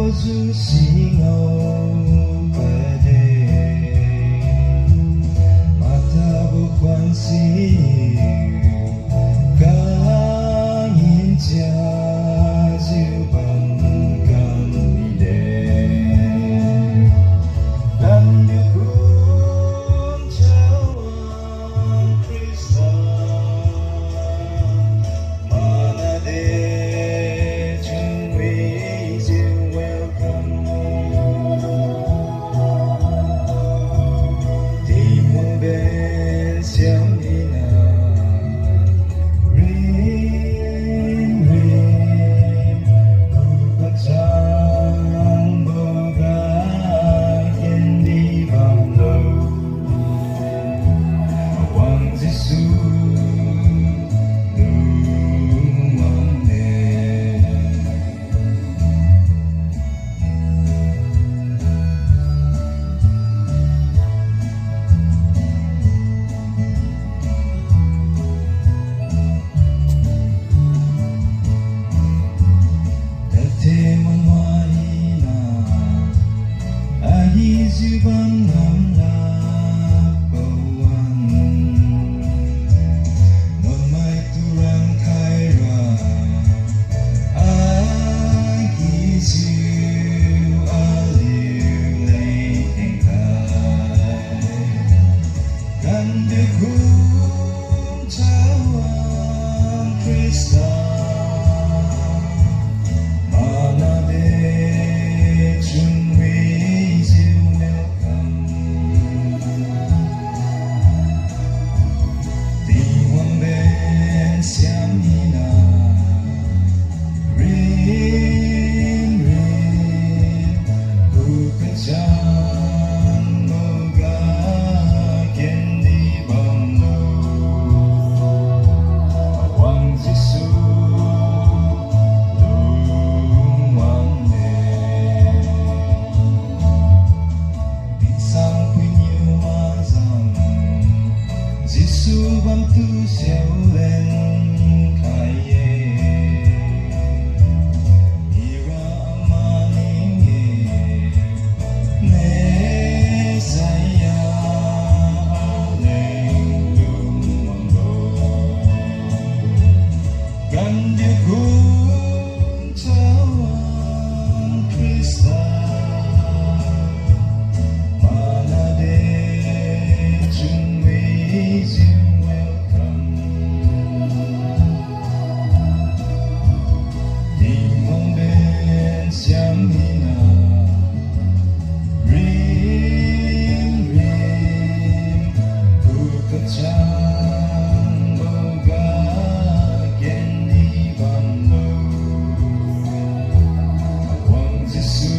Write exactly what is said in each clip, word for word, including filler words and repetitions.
Singao pade, mathabu khuan si, kangin chiajiu bam kam mide. Lamniu kum chawang Khrista, manade chunwi jiu welcome. Tingwang ben siam ina, ring ring, gu kachangbo ga kendi bamlo. Awang Jesu, lungwang ne. Tathe mama ina, ahijiu bam ngam lakbo wan. Nonmai tu rangkhai ra, ahijiu aliu leng khengkhai. Kandikum chawang Khrista, manade chunwi jiu welcome. Tingwang ben siam ina, ring ring, gu kachangbo ga kendi bamlo. Awang Jesu, lungwang ne. Dinsang puiniu mazang, Jesu bamtu siu len khai-e. Ira amaning-e, Messiah aleng lungwanglo. Kandikum chawang Khrista, manade chunwi jiu welcome. Tingwang ben siam ina, ring ring, gu kachangbo ga kendi bamlo. Awang Jesu,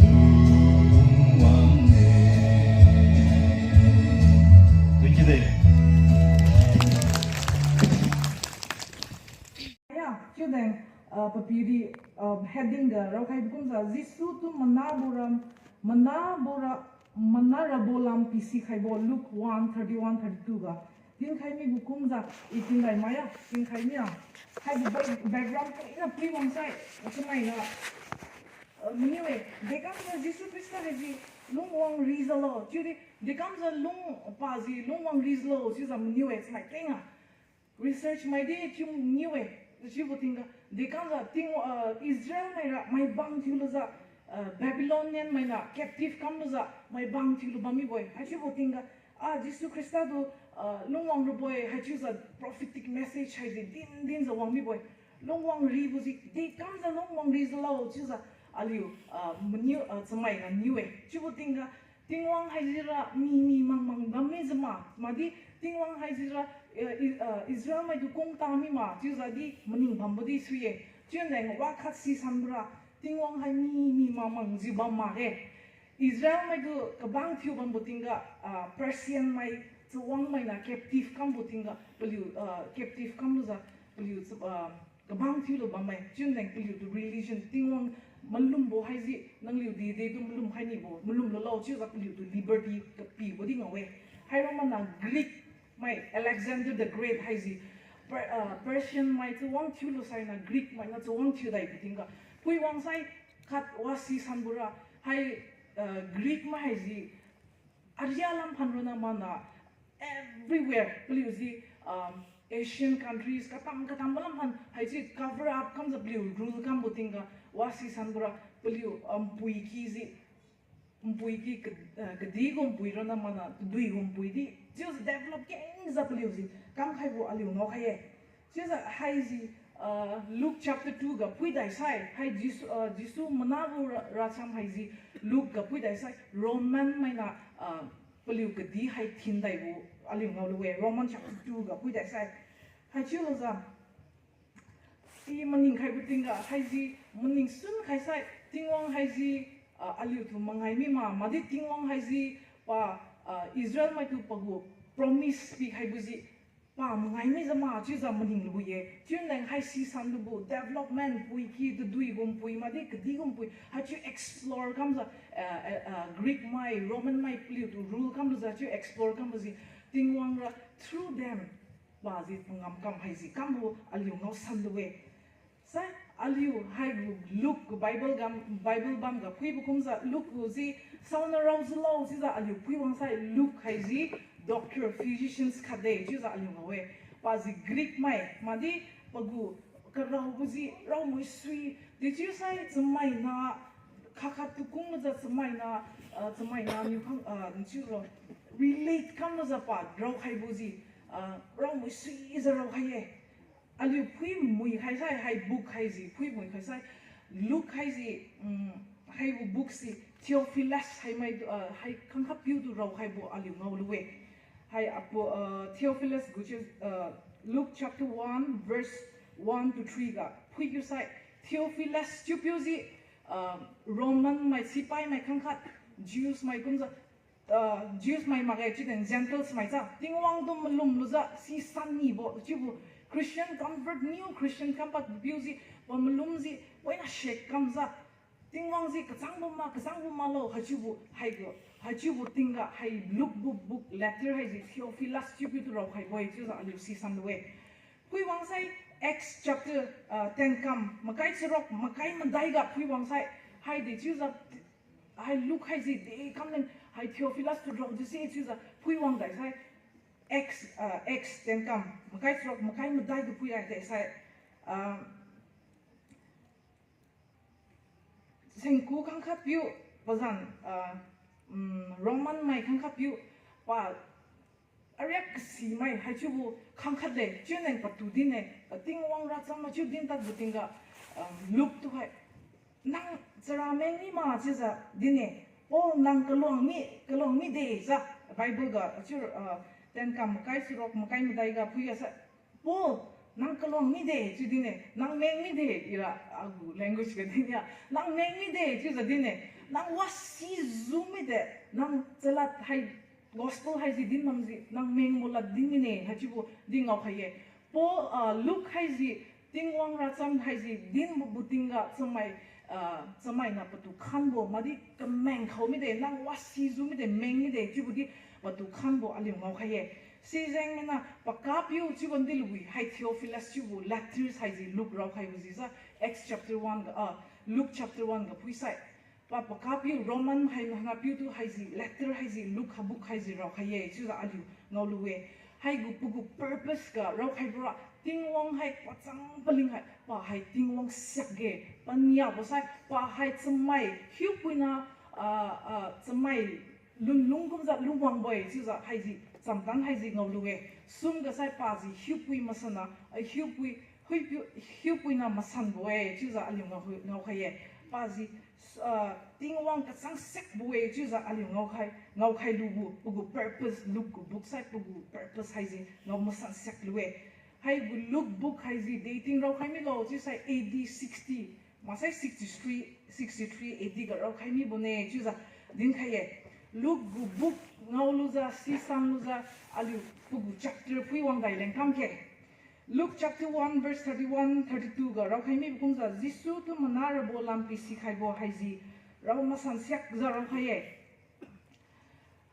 lungwang ne. Thank you, Dave. Ya, chiudeng, ah, papiri, ah, heading ga raokhaibo kumjiu, Jesu tu manabo ra, manabo ra, manarabo lam pisikhaibo, Luke one thirty-one, thirty-two ga dinkhai mibo kumjiu, i tingdai mai ya, tingkhai mi ya. Haibo back-, background kaina pui wangsai, chamai ga, ah, maniu-e, dekamjiu Jesu Khrista haise lungwang rijiulo, chiudi dekamjiu lung, pasi lungwang rijiulo chiujiu maniu-e, chamai keng a research maidi chiu niu-e, chiubo tingga, dekamjiu Ting, ah, Israel maira maibang thiulujiu, ah, Babylonian maina captive kamlujiu maibang thiulu bammibo-e. Haichiubo tingga, ah, Jesu Khrista tu, ah, lungwang rabo-e, haichiujiu prophetic message haise din dinjiu wangmibo-e. Lungwang ribo si, dekamjiu lungwang rijiulo chiujiu aliu, ah, maniu, ah, chamai ga niu-e. Chiubo tingga, Tingwang haisira mi mi mang mang bammi jima, madi Tingwang haisira, eh, I-, eh, Israel maitu kungta mima, chiujiu di maning bambo di sui-e. Chiuleng wakhat si sanbora, Tingwang hai mi mi mang mang jiu bam makge. Israel maitu kabang thiu bambo tingga, ah, Persian mai, chawang maina captive kambo tingga, paliu, ah, captive kamlujiu, paliu, ah, kabang thiulu bamme, chiuleng paliutu religion Tingwang malumbo haise, nangliu dede tu malum khai nibo, malum lulo chiujiu paliutu liberty kapibo di ngao-e. Hairomana Greek mai Alexander the Great haise, Per-, ah, Persian mai chawang thiulu saina Greek maina chawang thiu daibo tingga, Phuiwang sai khat wasi sanbora, hai, uh, Greek mai haise aria lam phan ronna mana everywhere paliu si, um, Asian countries katam katam malam phan haise cover up kamjiu paliu rule kambo tingga wasi sanbora paliu, um, npui ki si npui ki ka-, uh, kadih gu npui ronna mana tadui gu npui di chiujiu develop kengjiu paliu si kamkhaibo aliu ngaokhai-e. Chiujiu haise, uh, Luke chapter two ga phuidai sai, hai Jesu, uh, Jesu manabo ra-, racham haise Luke ga phuidai sai, Roman maina, uh, paliu kadih hai thindaibo aliu ngaolu-e, Roman chapter two ga phuidai sai. Haichiulujiu I maning khaibo tingga haise, maning sun khaisai, Tingwang haise, ah, aliutu mangai mima, madi Tingwang haise, pa, ah, Israel maitu pagu promise pikhaibo si, pa mangai mijiu ma chiujiu maning lubo-e. Chiu nang haisi san lubo, development, puiki, tadui gu npui, madi kadih gu npui, haichiu explore kamjiu, ah, ah, ah, Greek mai, Roman mai, paliutu rule kamlujiu, chiu explore kambo si, Tingwang ra through them, pa si pangam kam haise kambo aliu ngao san lu-e. Sai, aliu haigu Luke gu Bible gam, Bible bamga phuibo kumjiu Luke gu si saona raojiu lo chiujiu aliu phuiwang sai Luke haise doctor, physicians khatde chiujiu aliu ngao-e. Pa si Greek mai, madi pagu karaobo si raomui sui, dechiusai chamaina, khakhat tu kunglujiu chamaina, ah, chamaina niu khang, ah, nchiulo, relate kamlujiu pa raokhaibo si, ah, raomui suijiu raokhai-e. Aliu phuimui khaisai, hai book haise phuimui khaisai, Luke haise, um, haibo book si Theophilus haimai, ah, hai khangkhat piutu raokhaibo aliu ngao lu-e. Hai apu, ah, Theophilus gu chiu, ah, Luke chapter one, verse one to three ga phuikiu sai, Theophilus chiupiu si, ah, Roman mai sipai mai khangkhat, Jews mai kumjiu, ah, Jews mai makge chiuden Gentiles mai sa, Tingwang tu malum lujiu si san nibo chiubo, Christian convert, new Christian kam pad piu si, pa malum si poina shake kamjiu, Tingwang si kachangbo ma, kachangbo malo, haichiubo, haigu, haichiubo tingga, hai Luke book, book, letter haise Theophilus chiupiu tu raokhaibo-e chiujiu aliu si san lu-e. Phuiwang sai Acts chapter, ah, ten kam, makai charuk, makai madai ga phuiwang sai, hai dechiujiu, hai Luke haise de kamleng, hai Theophilus tu raojiu se chiujiu phuiwang dai sai, Acts, ah, Acts ten kam, makai charuk, makai madai ga phui ai de sai, ah, sengku khangkhat piu, pazan, ah, um, Roman mai khangkhat piu, pa ariak kasimai haichiubo khangkhat le, chiu neng patu din-e, Tingwang racham machiu din tadbo tingga, um, Luke tu hai, nang chara meng mi ma chiujiu din-e, Paul nang kaluang mi, kaluang mide jiu, Bible ga chiu, ah, ten kam makai charuk makai madai ga phuiga sai, Paul, nang kaluang mide chiu din-e, nang meng mide, ira agu language ga din-e, nang meng mide chiujiu din-e, nang wasijiu mide, nang chalad hai gospel haise din bamji, nang mengbo lad din mine, haichiubo din ngaokhai-e. Paul, ah, Luke haise, Tingwang racham haise dinbo gu tingga chamai, ah, chamaina patu khanbo, madi kameng khao mide, nang wasijiu mide, meng mide, chiubo di patu khanbo aliu ngaokhai-e. Sijeng maina pakapiu chiubo ndi luwi, hai Theophilus chiubo letters haise Luke raokhaibo jijiu, Acts chapter one ga, ah, Luke chapter one ga phuisai. Pa pakapiu Roman hai napiu tu haise letter haise Luke ha book haise raokhai-e chiujiu aliu ngaolu-e. Haigu pagu purpose ga raokhaibora Tingwang hai pachang paling hai, pa hai Tingwang siakge, paniabo sai, pa hai chamai hiupuina, ah, ah, chamai lunlung kumjiu lungwangbo-e chiujiu haise chamtan haise ngaolu-e. Sum ga sai pa si hiupui masana, ah, hiupui, hiupiu, hiupuina masanbo-e chiujiu aliu ngao, ngaokhai-e. Pa si, ah, Tingwang kachang siakbo-e chiujiu aliu ngaokhai, ngaokhai lubo, pagu purpose, Luke gu book sai pagu purpose haise ngao masan siak lu-e. Haigu Luke book haise dating raokhai milo chiusai A D sixty, maksai sixty-three, sixty-three A D ga raokhai mibone chiujiu dinkhai-e. Luke gu book ngaolujiu, sisan lujiu, aliu pagu chapter phuiwang dai leng kamkhe. Luke chapter one verse thirty-one, thirty-two ga raokhai mibo kumjiu Jesu tu mana rabo lampi sikhaibo haise rao masan siakjiu raokhai-e.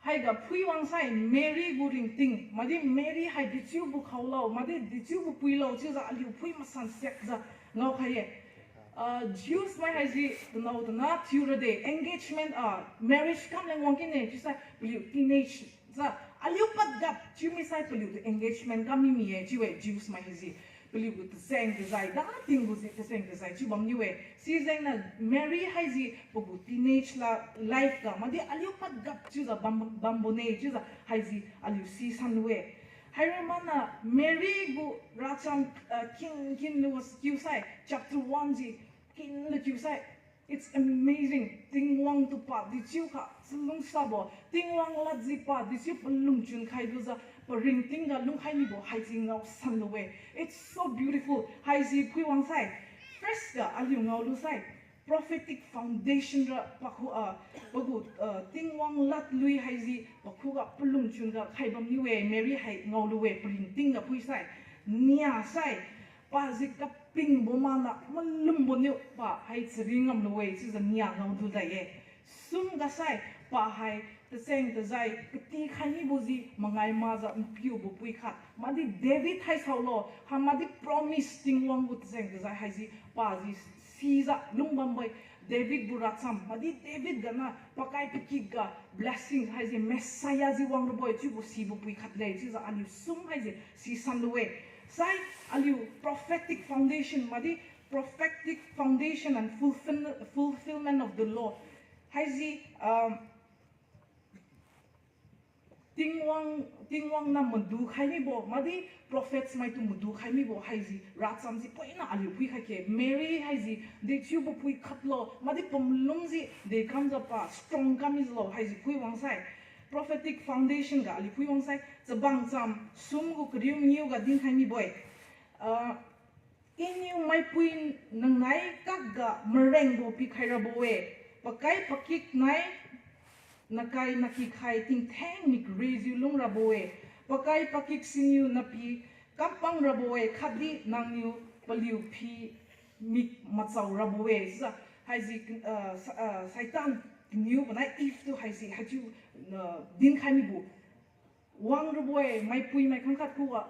Haiga phuiwang sai Mary gu ringting, madi Mary hai dechiubo khaolo, madi dechiubo puilo chiujiu aliu phui masan siakjiu ngaokhai-e. Ah, Jews mai haise tanao tana thiura de engagement, ah, marriage kamleng wang kine chiusai paliu teenage sa aliu pad gap chiu misai paliutu engagement kam mi mi-e chiu-e Jews mai haise. Paliugu taseng tajai, datinggu si taseng tajai chiu bamniu-e. Sijengniu Mary haise pagu teenage la life ga madi aliu pad gap chiujiu bam, bambone chiujiu haise aliu sisan lu-e. Haira mana Mary gu racham, ah, kin, kin lu kiusai chapter one si kin lu kiusai. It's amazing. Tingwang tu padi chiukha chalungsabo, Tingwang ladjiu padi chiu palungchun khailujiu paringting ga lungkhai mibo haise ngaosan lu-e. It's so beautiful. Haise phuiwang sai, first ga aliu ngaolu sai, prophetic foundation ra pakhu, ah, pagu, ah, Tingwang ladlui haise pakhuga palungchun ga khai bamniu-e, Mary hai ngaolu-e, paringting ga phui sai. Nia sai, pasi kapingbo mana malumbo niu pa hai chari ngamlu-e chiujiu nia ngaolu dai-e. Sum ga sai, pa hai taseng tajai katikhai mibo si mangai makjiu npiubo pui khat madi David hai saolo, ha madi promise Tingwang gu taseng tajai haise pasi sijiu lungbambo-e. David gu racham madi David gana pakai pakik ga blessing haise Messiah si wangrabo-e chiubo sibo pui khat le chiujiu aliu sum haise sisan lu-e. Sai aliu prophetic foundation madi prophetic foundation and fulfill, fulfillment of the law haise, um, Tingwang, Tingwang niu madu khai mibo madi prophets maitu madu khai mibo haise racham si poina aliu phuikhai khe. Mary haise dechiubo pui khatlo madi pamalum si dekamjiu pa strong kam mijiulo haise phuiwang sai, prophetic foundation ga aliu phuiwang sai chabang cham sum gu kariu mangiu ga dinkhai mibo-e. Ah, Iniu maipui nangnai kakga marengbo pikhai rabo-e, pakai pakik nai nakai nakikhai tingtheng mikrejiu lung rabo-e, pakai pakik siniu napi kampang rabo-e, khatdi nangniu paliu phi mik machao rabo-e. Chiujiu haise, ah, sa-, ah, Satan kaniu panai Eve tu haise haichiu, ah, dinkhai mibo wang rabo-e, maipui mai khangkhat khuga,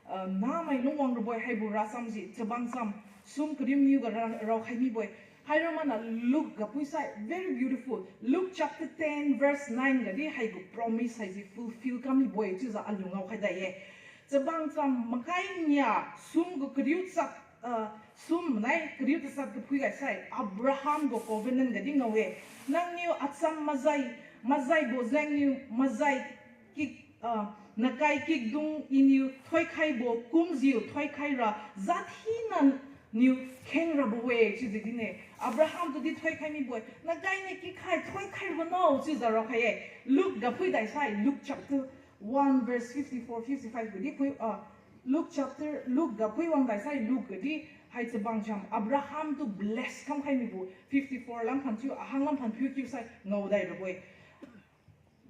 ah, namai lung wang rabo-e haibo racham si chabang cham sum kariu mangiu ga ra-, raokhai mibo-e. Haira mana Luke ga phuisai, very beautiful. Luke chapter ten verse nine gadi haigu promise haise fulfill kam mibo-e chiujiu aliu ngaokhai dai-e. Chabang cham makai nia sum gu kariu chat, ah, sum nai kariu tachat ga phui gai sai Abraham gu covenant gadi ngao-e. Nangniu acham majai, majaibo jengniu majai kik, ah, nakai kikdung Iniu thoikhaibo kumjiu thoikhaira jat hina niu kheng rabo-e chiujiu din-e. Abraham tu di thoikhai mibo-e, nakai nakikhai thoikhai rabo no chiujiu raokhai-e. Luke ga phui dai sai, Luke chapter one verse fifty four, fifty five gadi phui, ah, Luke chapter, Luke ga phui wang dai sai, Luke gadi hai chabang cham Abraham tu bless kamkhai mibo fifty four lam phan chiu, ahang lam phan phiu kiu sai ngao dai rabo-e.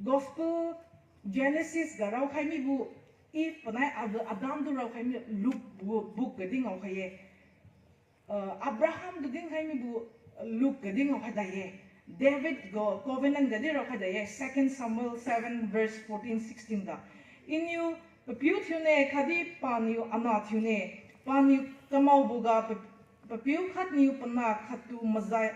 Gospel Genesis ga raokhai mibo, Eve panai Ad-, Adam tu raokhai mi Luke bo-, book gadi ngaokhai-e. Ah, Abraham tu dinkhai mibo Luke gadi ngaokhai dai-e. David gu covenant gadi raokhai dai-e, Second Samuel seven verse fourteen, sixteen ga. Iniu papiu thiune khatdi paniu ana thiune, paniu kamaoboga pa-, papiu khatniu pana khattu majai,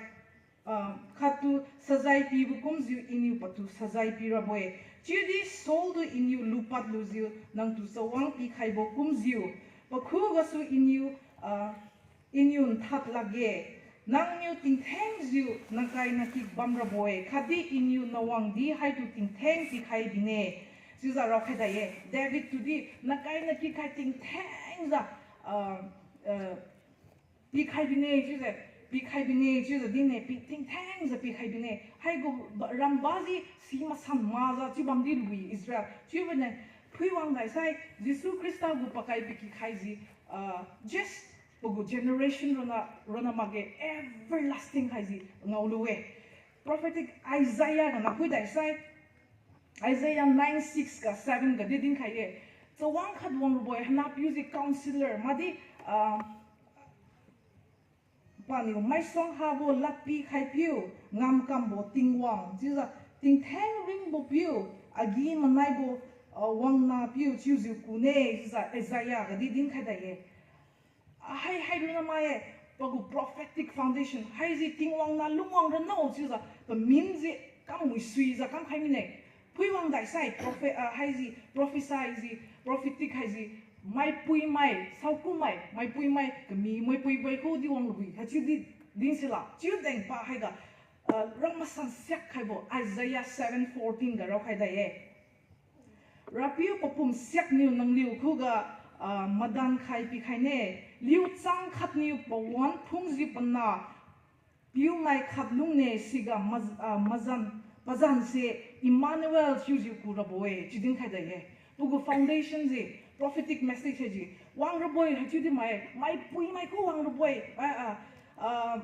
ah, khattu sajai pibo kumjiu Iniu patu sajai pirabo-e. Chiudi Saul tu Iniu lupad lujiu nangtu chawang pikhaibo kumjiu, pakhugasu Iniu, ah, Iniu nthad lakge. Nangniu tingthengjiu nakai nakik bamrabo-e, khatdi Iniu nawangdi haitu tingtheng pikhai bine. Chiujiu raokhai dai-e. David tudi nakai nakikhai tingthengjiu, ah, ah, pikhai bine chiujiu, pikhai bine chiujiu din-e, pi tingthengjiu pikhai bine. Haigu ba-, ramba ji si masan makjiu chiu bamdi lui Israel. Chiuboniu phuiwang dai sai, Jesu Khrista gu pakai pakikhai ji, ah, just pagu generation ronna, ronna makge everlasting haisi ngaolu-e. Prophetic Isaiah gana phuidai sai, Isaiah nine six ga seven gadi dinkhai-e. Chawang khat wang rabo-e, hana piu ji counselor, madi, ah, paniu maisuang habo ladpikhai piu, ngamkambo Tingwang, chiujiu tingtheng ringbo piu, agi-manaibo, ah, wangna piu chiujiu kune, chiujiu Isaiah gadi dinkhai dai-e. Hai, hai ronna mai-e, Pagu prophetic foundation haise Tingwang niu lungwang rano chiujiu pamin ji kam mui suijiu kam khai mine. Phuiwang daisai prophet, ah, haise prophecy ji, prophetic haise maipuimai, saokummai, maipuimai kami, maipuimai khudiwang lui haichiudi din sila chiu deng pa haiga, ah, ramasan siak khaibo Isaiah seven fourteen ga raokhai dai-e. Rapiu papum siakniu nangliu khuga, ah, madan khai pikhaine, liu chang khatniu pawan phungjiu pana, piumai khat lungne siga maz-, ah, mazan, pazanse Emmanuel chiujiu kurabo-e, chiu dinkhai dai-e. Pagu foundation ji, prophetic message haiji, wangrabo-e, haichiudi mai, maipuimai khu wangrabo-e, ah, ah, ah,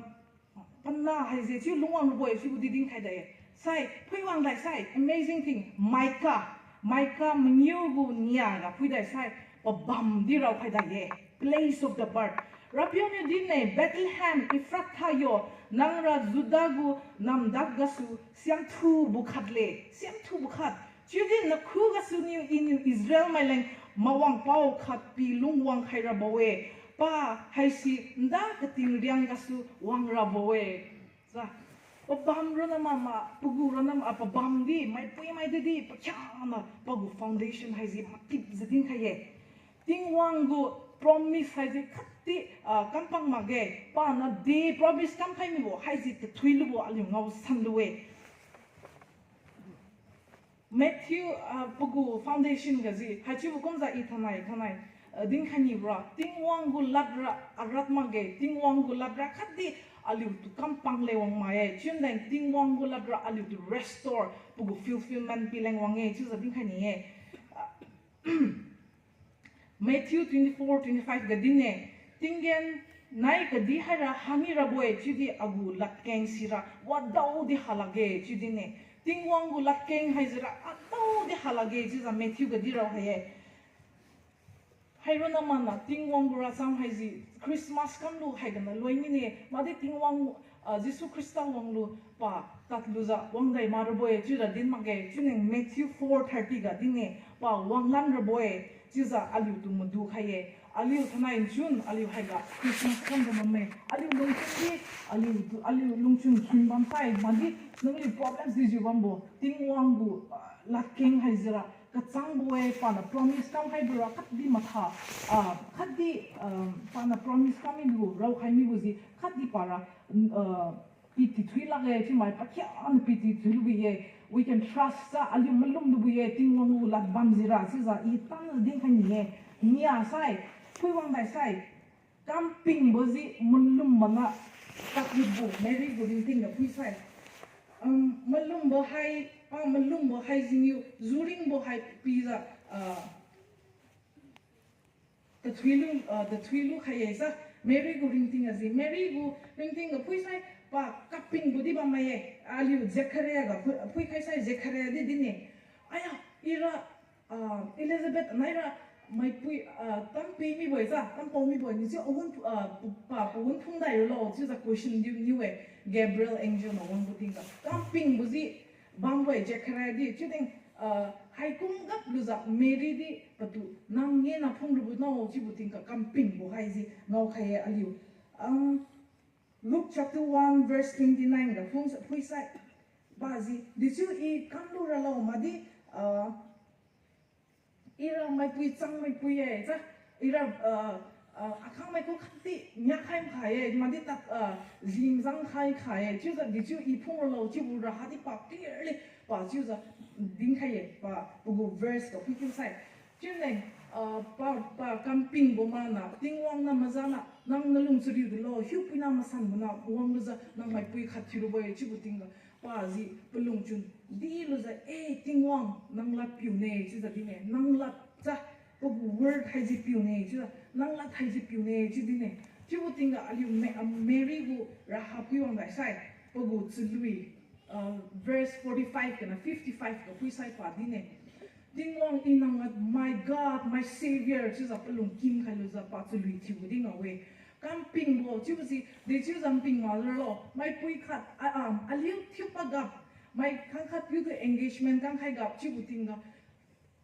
pana haise chiu lungwang rabo-e chiubo di dinkhai dai-e. Sai, phuiwang daisai, amazing thing, Micah, Micah mangiu gu nia ga phui daisai, pabam di raokhai dai-e. Place of the birth. Rapiu niu din-e, Bethlehem Ephrathah yo, nangra Judah gu namdad gasu siamthubo khat le, siamthubo khat. Chiudi nakhu gasu niu Iniu Israel maileng mawangpao khat pi lungwang khai rabo-e. Pa haise nda kating riang gasu wang rabo-e. Sa, pabam ronna ma, pagu ronna ma, ah, pabam di, maipuimai di di, pakhiangna pagu foundation haise matipjiu dinkhai-e. Tingwang gu promise haise khatdi, ah, kampang makge, paniu de promise kamkhai mibo haise tathui lubo aliu ngaosan lu-e. Matthew, ah, pagu foundation ga ji, haichiubo kumjiu i thainai, thainai, ah, dinkhai nibora, Tingwang gu lad ra arat makge, Tingwang gu lad ra khatdi aliutu kampang le wang mai-e, chiu-en Tingwang gu lad ra aliutu restore, pagu fulfillment pi leng wang-e, chiujiu dinkhai ni-e. Ah, Matthew twenty-four twenty-five ga din-e, tinggen nai kadi haira hami rabo-e, chiudi agu ladkeng sira wadaodi halakge, chiu din-e. Tingwang gu ladkeng haisira adaodi halakge, chiujiu Matthew ga di raokhai-e. Haironna mana Tingwang gu racham haise Christmas kamlu haiganiu loi mine, madi Tingwang, ah, Jesu Khrista wanglu pa tadlujiu wangdai ma rabo-e, chiujiu din makge, chiu-en Matthew four thirty ga din-e, pa wanglan rabo-e, chiujiu aliutu madu khai-e, aliu thainai nchun aliu haiga Christmas kambo bamme, aliu lungchun di, aliu, aliu lungchun kin bamsai, madi nangliu problems dijiu bambo, Tingwang gu, ah, ladkeng haisira kachangbo-e, paniu promise kamkhai bora khatdi matha, ah, khatdi, ah, paniu promise kam mibo, raokhai mibo ji khatdi para, ah, pitithui lakge, chiumai pakhiangna pitithui lubo-e, we can trust sa, aliu malum lubo-e, Tingwang gu lad bam jira, chiujiu i tan dinkhai ni-e, nia sai, phuiwang dai sai, kampingbo ji malum mana, kadbo Mary gu ringting ga phuisai. Um, malumbo hai, pa malumbo hai jengniu, juringbo hai pijiu, ah, tathuilu, ah, tathuilu khai-e sa, Mary gu ringting ga ji, Mary gu ringting ga phuisai, pa kapingbo di bammai-e, aliu Zechariah ga phui, phuikhai sai Zechariah di din-e. Aya, ira, ah, Elizabeth naira maipui, ah, tampi mibo-e sa, tampao mibo-e, nichiu agun, ah, pu-, pa pagun phungdai ralo, chiujiu question diu niu-e, Gabriel angel ma wangbo tingga. Kampingbo ji bambo-e Zechariah di, chiu din, ah, haikum gaplujiu Mary di patu, nang ngena phung rabo no, chiubo tingga kampingbo haise ngaokhai-e aliu. Ah, Luke chapter one verse twenty-nine ga phung phuisai. Paji, dechiu i kamlu ralo madi, ah, ira maipui chang maipui-e, sa, ira, ah, ah, akhang mai ku khatdi niakhai makhai-e, madi tak, ah, jimjang khai khai-e, chiujiu dechiu i phung ralo chiubo ra hadi pa clearly, pa chiujiu dinkhai-e, pa, pagu verse ga phuikiu sai. Chiune, ah, pa, pa kampingbo mana, Tingwang niu mazana, nang nalung chariu dulo, hiupuina masanbo na, wanglujiu, nang maipui khat thiu rabo-e, chiubo tingga, paji, palungchun, dilujiu, eh, Tingwang, nang lad piune, chiujiu dine, nang lad, sa, pagu word haise piune, chiujiu, nang lad haise piune, chiu dine. Chiubo tingga, aliu Ma-, ah, Mary gu raha phuiwang daisai, pagu chalui, ah, verse forty-five kaniu fifty-five ga phuisai pa dine. Tingwang i nang lad, my God, my Savior, chiujiu palung kim khailujiu pa chalui thiubo di ngao-e. Kampingbo, chiubo si, dechiujiu mping maralo, maipui khat, ah, ah, aliu thiu pagap, mai khangkhat piutu engagement kamkhai gap, chiubo tingga,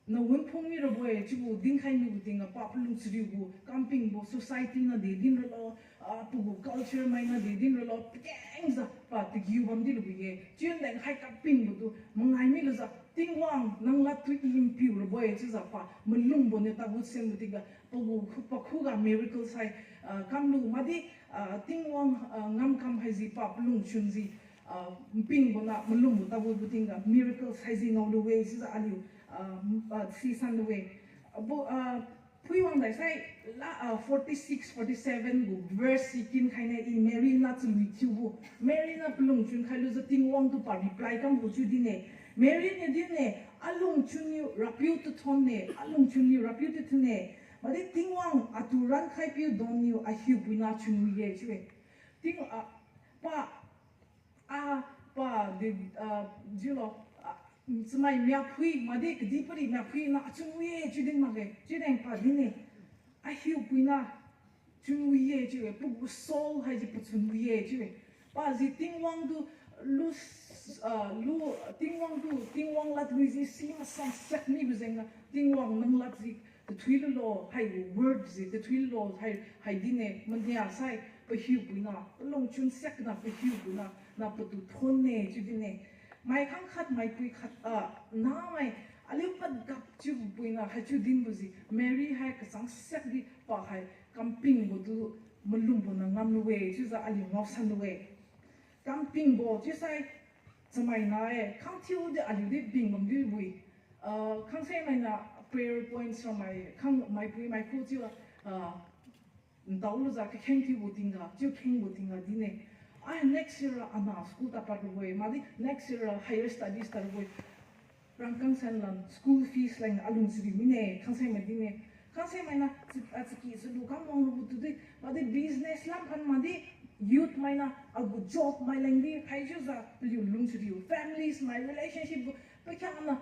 Nawun phung mirabo-e, chiubo dinkhai mibo tingga pa palung chariubo, kampingbo society na de din ralo, ah, pagu culture mai na de din ralo, pakengjiu pa tagiu bamdi lubo-e. Chiu neng hai kampingbo tu mangai milujiu, Tingwang nang lad tu i npiu rabo-e chiujiu pa malumbo niu tagut senbo tingga, pagu pakhuga miracle sai, ah, kamlu madi, ah, Tingwang, ah, ngamkam haise pa palungchun ji, ah, npingbo na malumbo tagu gu tingga miracle saise ngaolu-e chiujiu aliu, ah, ah, sisan lu-e. Abo, ah, phuiwang dai sai la, ah, forty six, forty seven gu verse si kinkhaine, i Mary na chalui thiubo. Mary na palungchun khailujiu Tingwang tu pa reply kambo chiu dinne. Mary niu dinne, alungchun niu Rapiu tu thonne, alungchun niu Rapiu tu thonne. Madi Tingwang atu rankhaipiu donniu ahiupuina chunwi-e chiu-e. Ting, ah, pa, ah, pa de, ah, jiulo, ah, chamai miaphui, madi kadihpiri miaphui na achunwi-e chiu din makge, chiu deng pa dinne. Ahiupuina chunwi-e chiu-e, pagu soul haise pachunwi-e chiu-e. Pasi Tingwang tu lu, ah, lu, Tingwang tu, Tingwang lad lui ji si masan siak mibo jengga, Tingwang nang lad ji tathui lulo, hai word ji tathui lulo, hai, hai dinne, mania sai, pahiupuina, palungchun siakna pahiupuina, na patu thonne chiu dinne. Mai khang khat, maipui khat, ah, namai, aliu pad gap chiubo puina haichiu dinbo ji, Mary hai kachang siakdi pa hai kampingbo tu malumbo na ngamlu-e chiujiu aliu ngaosan lu-e. Kampingbo chiusai chamaina-e, khangthiudi aliudi ping bamdi wi. Ah, khangse maina prayer points ramai, khang maipui maikhu chiu, ah, ntao lujiu kakheng thiubo tingga, chiu khengbo tingga dinne. Ai, next year ra ana school tadpad rabo-e, madi next year ra higher studies tad rabo-e. Rangkang san lan school fees leng alung chari mine, khangse mai dinne. Khangse maina, chi-, ah, chaki chalu kam wang rabo tudi, madi business lam khan madi youth maina, agu job mai lengdi, khaichiujiu paliu lung chariu, families mai relationship gu, pakhiangna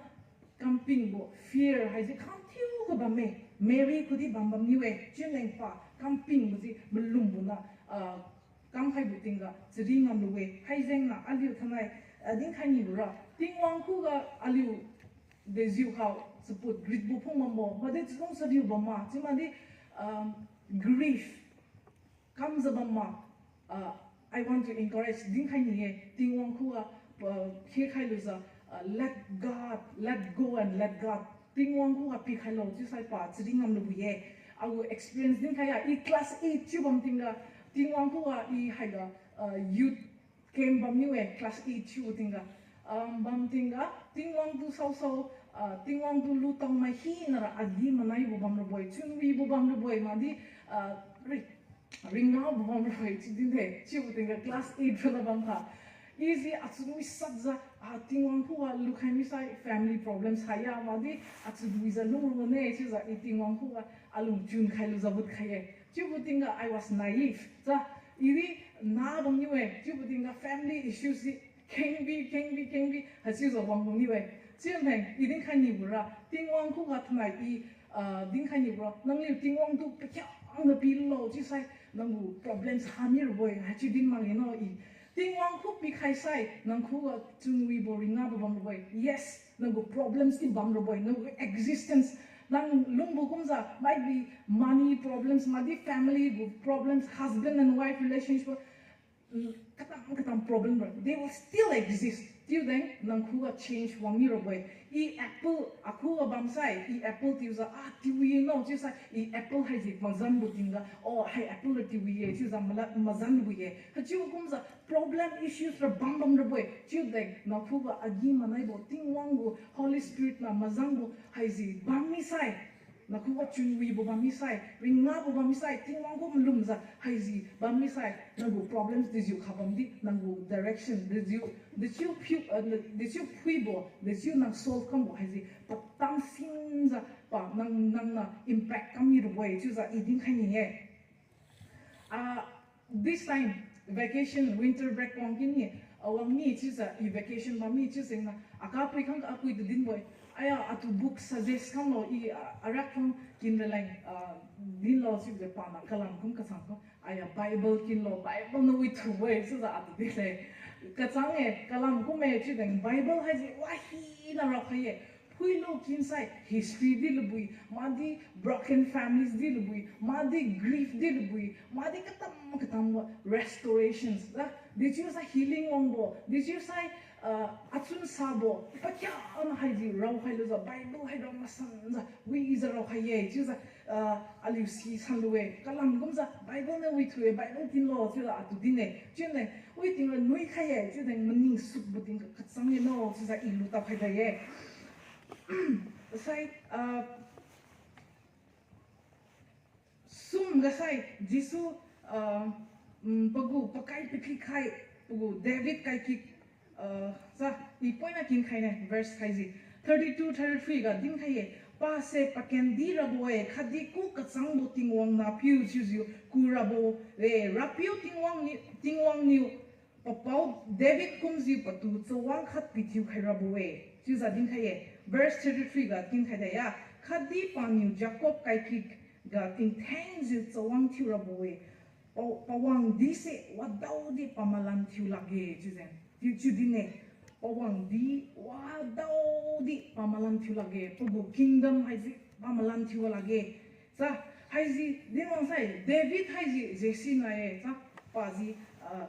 kampingbo fear haise khangthiu ga bamme, Mary khudi bam bamniu-e, chiu leng pa kampingbo ji malumbo na, ah, kamkhaibo tingga chari ngamlu-e, haijengna aliu thainai, ah, dinkhai nibo ra, Tingwang khuga aliu dejiu khao chaput ritbo phung bambo, madi chalung chariu bamma, chiu madi, ah, grief kamjiu bamma, ah, I want to encourage dinkhai ni-e, Tingwang khuga, ah, khekhai lujiu, ah, let God, let go and let God. Tingwang khuga pikhailo chiusai pa chari ngamlu-e. Agu experience dinkhai-a, i class eight chiu bam tingga, Tingwang khuga i haiga, ah, youth camp bamniu-e, class eight chiu tingga. Ah, bam tingga, Tingwang tu saosao, ah, Tingwang tu lutang mai hinara agi manaibo bam rabo-e, chunwibo bam rabo-e, madi, ah, ri-, ringabo bam rabo-e, chiu dinde, chiubo tingga class eight rana bam kha. Isi achunwi satjiu, ah, Tingwang khuga lukhai misai family problems haiya, madi achunwijiu lung rabo ne, chiujiu i Tingwang khuga alung chun khailujiu but khai-e. Chiubo tingga I was naive. Sa, idi na bamniu-e, chiubo tingga family issues di khengbi, khengbi, khengbi, haichiujiu wang bamniu-e. Chiu leng, i dinkhai nibo ra, Tingwang khuga thainai i, ah, dinkhai nibo ra, nangliu Tingwang tu pakhiangna pilulo chiusai, nanggu problems hami rabo-e, haichiu din makge no i. Tingwang khu pikhai sai, nang khuga chunwibo ringabo bam rabo-e. Yes, nanggu problems di bam rabo-e, nanggu existence. Nang lungbo kumjiu, might be money problems, madi family gu problems, husband and wife relationship, mm, katam katam problem ra, they will still exist. Chiu deng nang khuga change wangmi rabo-e. I apple akhuga bamsai, i apple tiujiu, ah, tiuwi no chiusai, i apple haise mazanbo tingga, oh, hai apple ra tiuwi-e chiujiu mala mazanbo-e. Haichiu kumjiu problem issues ra bam bam rabo-e. Chiu deng nang khuga agi manaibo Tingwang gu Holy Spirit na mazanbo haise bam misai, nang khuga chunwibo bam misai, ringabo bam misai, Tingwang gu malumjiu haise bam misai, nanggu problems dejiu kha bamdi, nanggu direction dejiu, dechiu phiu, ah, dechiu phuibo, dechiu nang solve kambo haise patam sinjiu pa nang, nang na impact kammi rabo-e chiujiu i dinkhai ni-e. Ah, this time, vacation, winter break wang kini, ah, wangmi chiujiu, i vacation bammi chiu jengna, akapui khang apui tu dinbo-e. Aya, atu book suggest kamlo, i, ah, arak khang kin raleng, ah, dinlo chiujiu pana kalam kum kachang kum. Aya, Bible kinlo, Bible na wi thubo-e chiujiu atu dinle. Kachang-e, kalam kum-e chiu deng Bible haise wahina raokhai-e. Phuilo kinsai history di lubui, madi broken families di lubui, madi grief di lubui, madi katam katam restorations la. Dechiusai healing wangbo, dechiusai, ah, achun sabo, pakhiangna haidi raokhai lujiu, Bible hai rao masanjiu, wijiu raokhai ye, chiujiu, ah, aliu si sanlu-e, kalam kumjiu, Bible niu withu-e, Bible tinlo, chiujiu atu din-e, chiune, wi tingra nuikhai ye, chiune, maning sukbo tingga kachang ye no, chiujiu ilu taokhai da ye. Sai, ah, sum ga sai, Jesu, ah, mm, pagu pakai pakikhai, pagu David kaikik, ah, sa, i poina kinkhaine, verse haise, thirty two, thirty three ga dinkhai ye, pase pakendi rabo-e, khatdi ku kachangbo Tingwang nahpiu chiujiu ku rabo-e, Rapiu Tingwang ni, Tingwang niu, papao David kumjiu patu chawang khat pithiu khai rabo-e. Chiujiu dinkhai ye. Verse thirty three ga dinkhai da ya. Khatdi paniu Jacob kaikik ga tingthengjiu chawang thiu rabo-e. Pa-, pawangdise wadaodi pamalan thiu lakge. Chiujiu. Chiu, chiu din-e. Pawangdi wadaodi pamalan thiu lakge. Pagu kingdom haise pamalan thiu lakge. Sa, haise, din wangsai, David haise Jesse nai-e. Sa, pasi, ah,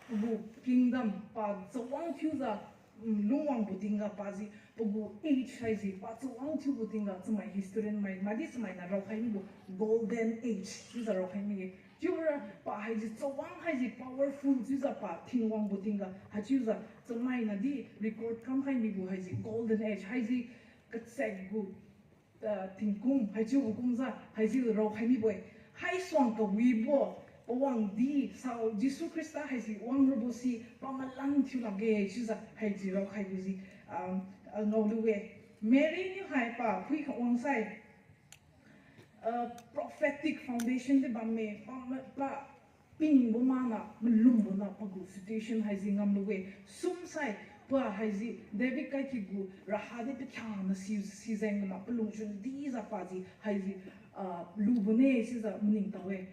pagu kingdom, pa chawang thiujiu, mm, lungwangbo tingga pasi, pagu age haise, pa chawang thiubo tingga, chamai historian mai, madi chamainiu raokhai mibo golden age, chiujiu raokhai mi-e. Chiubora, pa haise chawang haise powerful, chiujiu pa Tingwangbo tingga, haichiujiu, chamainiu di record kamkhai mibo haise golden age, haise kachek gu ah, tingkum, haichiubo kumjiu, haichiu raokhai mibo-e. Haisuang kawibo, pawangdi, sao, Jesu Khrista haise wangrabo si, pamalan thiu lakge, chiujiu, haise raokhaibo si, ah, ah, ngaolu-e. Mary niu hai pa phui kha wangsai, ah, prophetic foundation di bamme, pa, pa, pingbo mana, malumbo na, pagu situation haise ngamlu-e. Sumsai, pa haise, David kaikik gu, raha di pakhiangna si, sijeng mana, palungchun dijiu pasi, haise, ah, lubone, sijiu maningtao-e.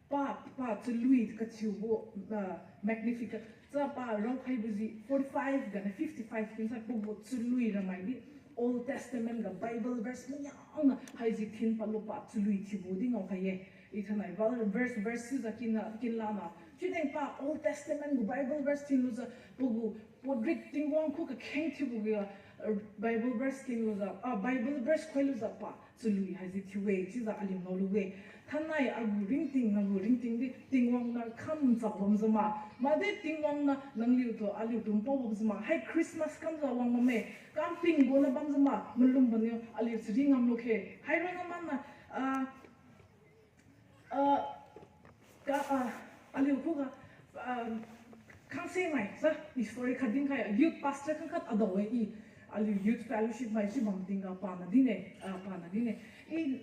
Pa, pa chalui kathiubo, ah, Magnificat. Sa pa raokhaibo si forty five ganiu fifty five kinsai pagu chalui ramai di Old Testament ga Bible verse mangiangna haise thin padlu pa chalui thiubo di ngaokhai ye. I thainai verse, verse sijiu kinna, kinlana. Chiudeng pa Old Testament gu Bible verse thinlujiu, pagu podriat Tingwang khu kakheng thiubo ga, ah, Bible verse thinlujiu, ah, Bible verse khoilujiu pa chalui haise thiu-e, chiujiu aliu ngaolu-e. Thainai agu ringting, nagu ringting di Tingwang niu kam chap bamjiu ma. Made Tingwang niu nangliutu aliutu npao bamjiu ma. Hai Christmas kamjiu wang bamme. Kam pingbo na bamjiu ma. Malumbo niu aliu chari ngamlu khe. Haironna mana, ah, Ah, ka, ah, aliu khuga, ah, khangse mai sa, i story khat dinkhai, youth pastor khangkhat adao-e i, aliu youth fellowship mai si bam tingga paniu din-e, ah, paniu din-e. I,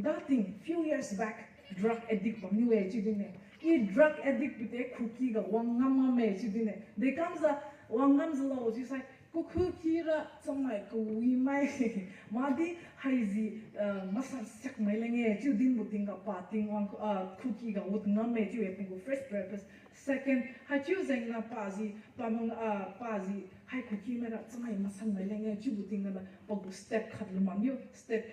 that thing, few years back, drug addict bamniu-e chiu din-e. I drug addict bide khuky ga wang ngam ngamme chiu din-e. Dekamjiu wang ngamjiulo chiusai, kukhuky ra chamai kawi mai. Madi haisi, ah, masan siak mai leng-e, chiu dinbo tingga pa Tingwang, ah, khuky ga wut ngamme chiu-e pagu first purpose. Second, haichiu jengniu pasi, pamang, ah, pasi, hai khuky maira chamai masan mai leng-e, chiubo tingga niu pagu step khat luman niu, step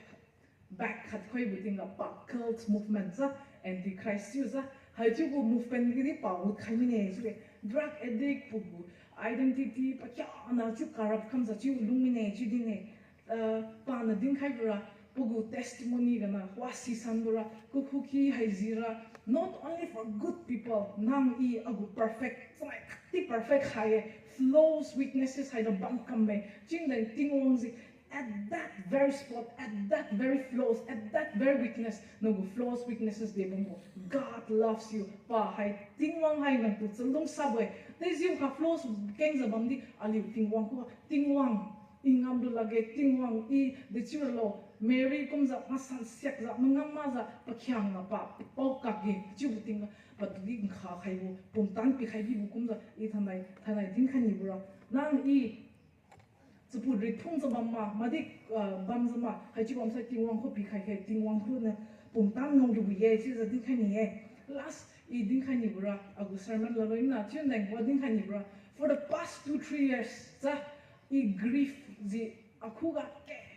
back khat khoibo tingga pa cult movement sa, antichrist chiujiu. Haichiubo movement gadi pa wut khai mine chiu-e, drug addict pagu identity pakhiangna chiu corrupt kamjiu chiu lung mine chiu din-e. Ah, paniu dinkhai bora, pagu testimony gana wasi san bora, kukhuky haisi ra, not only for good people, nang i agu perfect, chamai khatdi perfect hai-e, flaws, weaknesses haira bam kamme, chiu din Tingwang si, at that very spot, at that very flaws, at that very weakness, nagu flaws, weaknesses de bambo, God loves you, pa hai, Tingwang hai nangtu chalung sabo-e, dejiukha flaws kengjiu bamdi, aliu Tingwang khuga, Tingwang, i ngamlu lakge Tingwang, i dechiu ralo, Mary kumjiu masan siakjiu mangam makjiu pakhiangna pa pao kakge chiubo tingga, patudi nkha khaibo, pumtan pikhai bibo kumjiu i thainai, thainai dinkhai ni bora. Nang i chapu riphungjiu bam ma, madi, ah, bamjiu ma, haichiu bamsai Tingwang khu pikhai khe, Tingwang khuniu pumtan ngaolubo ye chiujiu dinkhai ni-e. Last i dinkhai ni bora, agu sermon laloi na chiu neng wa dinkhai ni bora. For the past two, three years sa, i grief ji Akhuga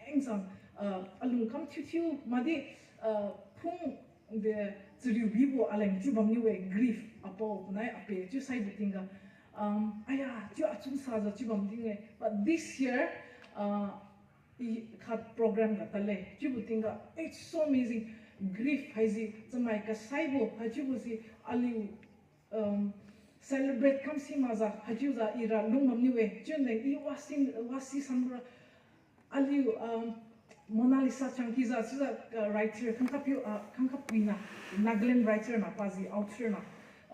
kengsa, ah, alung kam thiuthiu, madi, ah, phung de chariu bibo aleng chiu bamniu-e, grief, apao nai ape chiu saibo tingga, um, aya, chiu achun sajiu chiu bam ting-e. But this year, ah, i khat program ga tadle chiubo tingga, it's so amazing. Grief haise chamai kasaibo haichiubo si aliu, um, celebrate kam si makjiu haichiujiu ira lung bamniu-e. Chiu leng i wasi, wasi samra aliu, um, Mona Lisa Changkija chiujiu, uh, writer khangkhat piu, uh, khangkhat puina, Nagaland writer na, paji author na,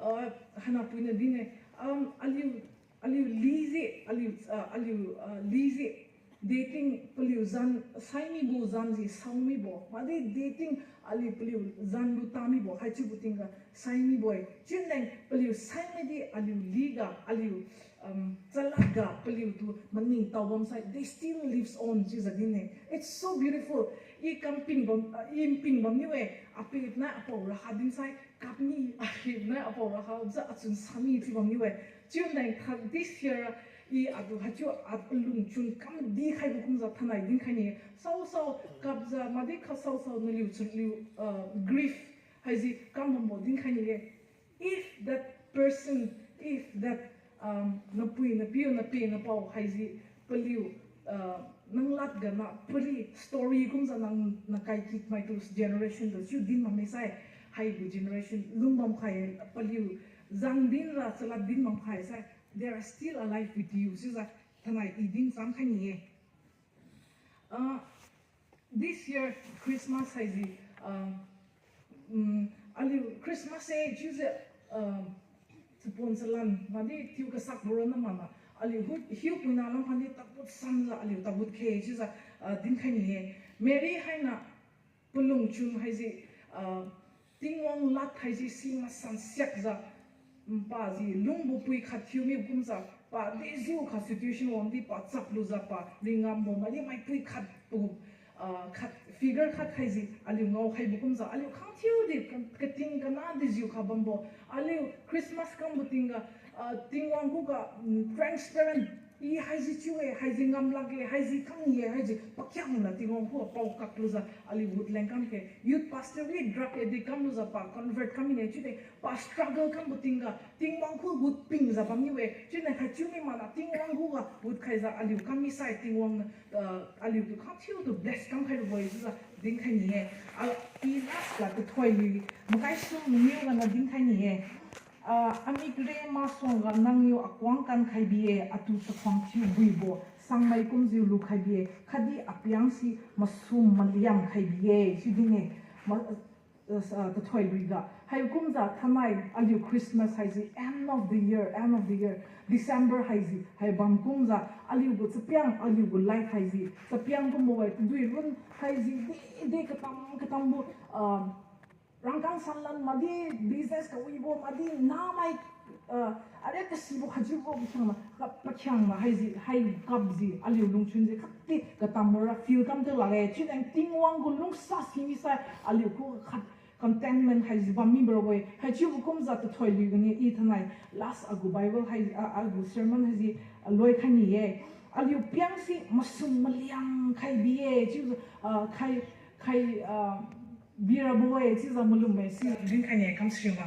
uh, hana puina din-e, um, aliu, aliu liji, aliu, uh, aliu, uh, liji dating paliu zan, saimibo zan ji saomibo, madi dating aliu paliu zan lu tamibo haichiubo tingga saimibo-e. Chiu leng paliu saimidi aliu liga, aliu, um, chalad ga paliutu maningtao bamsai, they still lives on chiujiu din-e. It's so beautiful. I kam ping bam, uh, i ping bamniu-e, ape nai apao raha dinsai kapmi, ape nai apao raha jiu achun sami chiu bamniu-e. Chiu leng khat this year i atu haichiu alungchun kam dikhaibo kumjiu thainai dinkhai ni-e. Saosao kapjiu madi khat saosao naliu chunliu, uh, grief haise kam bambo dinkhai ni-e. If that person, if that, um, napui, napiu, nape, napao haise paliu, uh, nang lad ga na pari story kumjiu nang nakai kikmaitu generation tu chiu din bammi sai, haibo generation lung bamkhai, paliu zan dinra chalad din bamkhai sai, they are still alive with you chiujiu thainai i din chamkhai ni-e. Uh, this year Christmas haise, uh, um, aliu Christmas e chiujiu, uh, chapon chalan madi thiu kasak boro na mana, aliu hu hiupuina lam khatdi tagut samjiu aliu tagut khe chiujiu, uh, dinkhai ni-e. Mary haina palungchun haise, ah, Tingwang lad haise si masan siakjiu, mm, paji lungbo pui khat thiumi kumjiu, pa dejiukha situation wangdi pa chaplujiu pa ringambo madi maipui khat pu, ah, khat figure khat haise aliu ngaokhaibo kumjiu aliu khangthiudi ka-, kating kana dejiukha bambo, aliu Christmas kambo tingga, ah, Tingwang khuga, mm, transparent, i haise chiu-e, haise ngam lakge, haise khang ye, haise pakhiangna Tingwang khuga pao kaklujiu aliu wood leng kamkhe. Youth pastor wi drug addict kamlujiu pa convert kam mine chiude, pa struggle kambo tingga Tingwang khu wood pingjiu bamniu-e. Chiune haichiu mi mana Tingwang khuga wood khaijiu aliu kam misai Tingwang, ah, aliutu khangthiutu bless kamkhai rabo-e chiujiu dinkhai ni-e. Ah, i last ga tathoi lui, makai sum maniu gana dinkhai ni-e. Ah, amikre masuangga nangniu akuang kankhai bi-e, atu chakhuang thiu buibo sangmai kumjiu lukhai bi-e, khatdi apiang si masum maliang khai bi-e chiu din-e. Ma, ah, tathoi luiga haikumjiu thainai aliu Christmas haise end of the year, end of the year, December haise hai bam kumjiu aliu gu chapiang, aliu gu life haise chapiang kumbo-e, tadui run haise de, de katam katambo, ah, rangkang sanlan madi business kawibo madi namai, ah, are kasibo khajiubo pakhiangna, kap pakhiangna haise hai kapji aliu lungchunjiu khatdi katam mora feel kam te lakge. Chiudeng Tingwang gu lungsa si misai aliu khu khat contentment haise bam mi boro-e. Haichiubo kumjiu tathoi lui gani i thainai last agu Bible hai, ah, agu sermon haise, ah, loi khai ni-e. Aliu piang si masum maliang khai bi-e chiu, ah, khai, khai, ah, birabo-e chiujiu malumme si dinkhai ni-e kamsriuga.